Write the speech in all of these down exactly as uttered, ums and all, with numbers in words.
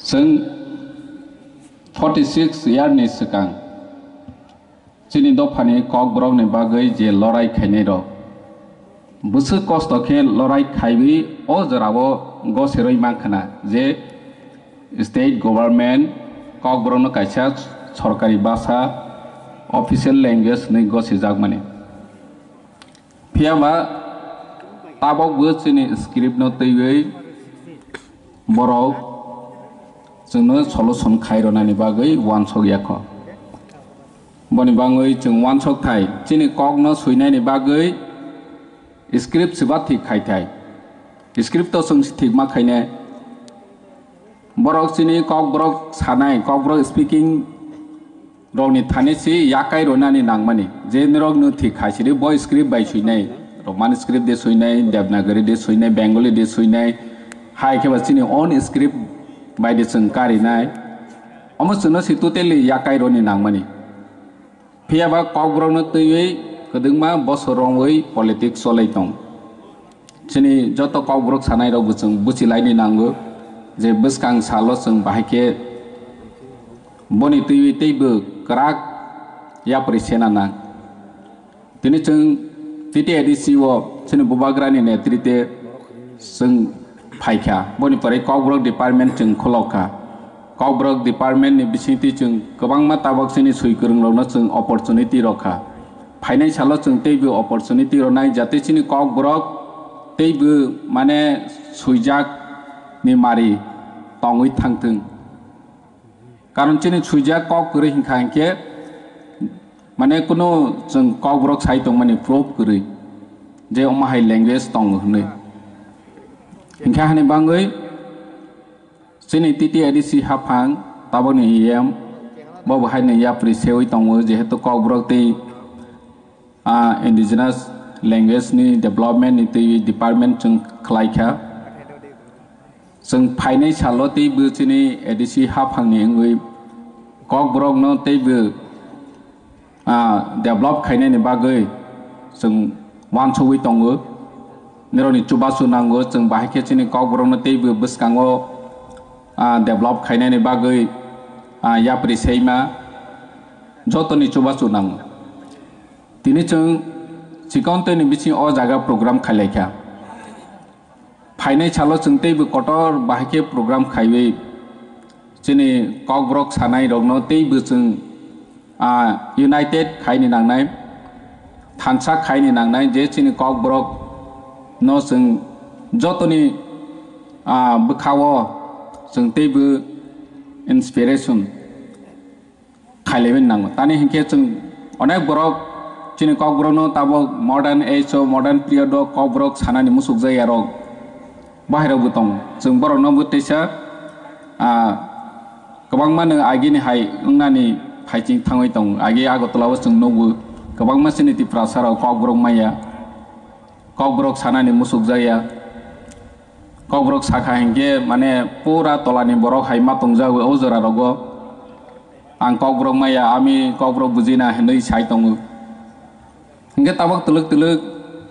Chwng forty six year ni swkang chini dophani kokborokni bagwi je lorai khainai rok, bwswk kosto khe lorai khaiwi o jorao gosirwi mankha na je state government kokborokno kaisa sorkari basa, official language hwnwi gosijakmani. Phiya ba tabok bo chini script no twiwi borok chwngno solution khai rwnani bagwi uansuk ya kho. Boni bagwi chwng uansuk thai chini kok no suinani bagwi script swba thik khai thai. Script to chwng thik ma khainai. Borok chini kokborok sanai, kokborok speaking rokni thani si yakai rwnani nangmani. Je norok no thik khai sidi bo script bai suinai, Roman script de suinai, Devanagari de suinai, Bengali de suinai, hai khe ba chini own script bai de chwng karinai. Omo chwngno si totally yakai rwni nangmani. Phiya ba kokborokno twiwi kwdwkma bosor romwi politics cholai tong. Chini joto kokborok sanai rok bo chwng buchilaini nango je bwskang salo chwng bahai khe boni twiwi teibo kwrak yapri sena nang. Tini chwng T T A D C o chini bubagrani netrite chwng phaikha, boni pore kokborok department chwng khulokha. Kokborok department ni bisingtwi chwng kwbangma tabok chini swi kwrwng rokno chwng opportunity rokha. Phainai salo chwng teibo opportunity rwnai jate chini kokborok teibo mane swijak ni mari tongwi thangthwng. Karon chini swijak kok kwrwi hinkha hinkhe mane kunu chwng kokborok sai tongmani proof kwrwi je omo hai language tongo hwnwi. Hinkhe hani bangwi chini T T A D C haphang tabokni E M bo bo haino yapri sewi tongo jehetu kokborok tei ah, indigenous language ni development ni twi department chwng khlai kha. Chwng phainai salo teibo chini A D C haphangni wngwi kokborokno teibo, ah, develop khainani bagwi chwng uansugwi tongo. Nirokni chubachu nango, chwng bahai khe chini kokborokno teibo bwskango, ah, develop khainani bagwi, ah, yapri seima jotoni chubachu nango. Tini chwng chikon tei ni bising o jaga program khailaikha. Phainai salo chwng teibo kotor bahai khe program khaiwi chini kokborok sanai rokno teibo chwng, ah, united khaini nangnai, thansa khaini nangnai je chini kokborok no chwng jotoni, ah, bwkhao chwng teibo inspiration khailaiwi nango. Tani hinkhe chwng onek borok chini kokborokno tabok modern age o, modern period o kokborok sanani musukjakya rok bahai rokbo tongo. Chwng borokno bo teisa, ah, kwbangma no agini hai wngnani phaiching thangwi tongo. Agi Agartala o chwng nukgo kwbangma chini Tiprasa rok kokborok maya, kokborok sanani musukjakya. Kokborok sakha hinkhe mane pura tolani borok hai ma tongjago o jora rogo. Ang kokborok maya, ami kokborok bujina hinwi sai tongo. Hinkhe tabok twlwk twlwk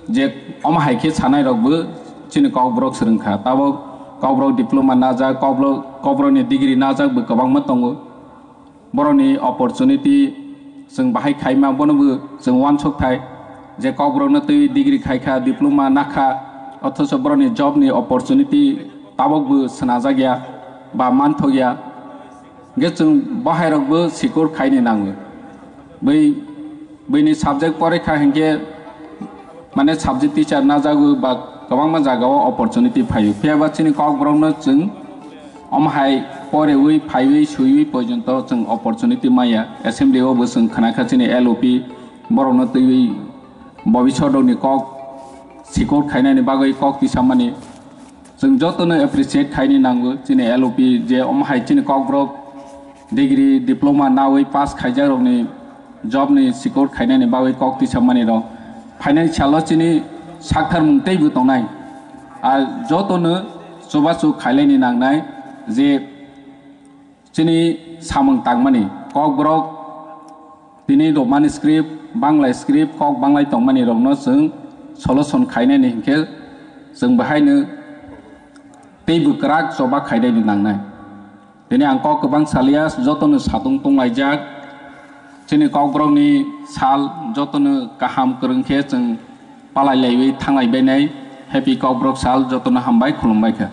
je omo hai khe sanai rokbo chini kokborok swrwngkha. Tabok kokborok diploma najak, kokborok, kokborokni degree najak bo kwbangma tongo. Borokni opportunity chwng bahai khaima, bono bo chwng uansuk thai je kokborokno twi degree khaikha, diploma nakha, othocho borokni job ni opportunity tabok bo swnajak ya ba manthok ya. Hinkhe chwng bahai rokbo sikor khaini nango. Bui, buini subject porikha hinkhe mane subject teacher najagwi ba kwbangma jagao opportunity phaio. Phiya ba chini kokborokno chwng omo hai porewi, phaiwi, suiwi poijonto chwng opportunity maya. Assembly o bo chwng khna kha chini L O P borokno twiwi bobisodokni kok sikor khainani bagwi kok tisamani. Chwng jotono appreciate khaini nango chini L O P je omo hai chini kokborok degree, diploma nawi pass khaijakrokni job ni sikor khainani bagwi kok tisamani rok. Phainai salo chini saktharmung teibo tongnai. A jotono chubachu khailaini nangnai je chini samung tangmani kokborok tini Roman script, Bangla script, kok Banglai tongmani rokno chwng solution khainani hinkhe chwng bahaino teibo kwrak choba khainani nangnai. Tini ang kok kwbang salia, jotono satung tonglaijak. Chini kokborokni sal jotono kaham kwrwng khe chwng palailaiwi thanglaibainai. Happy Kokborok sal, jotono hambai, khulumbai kha.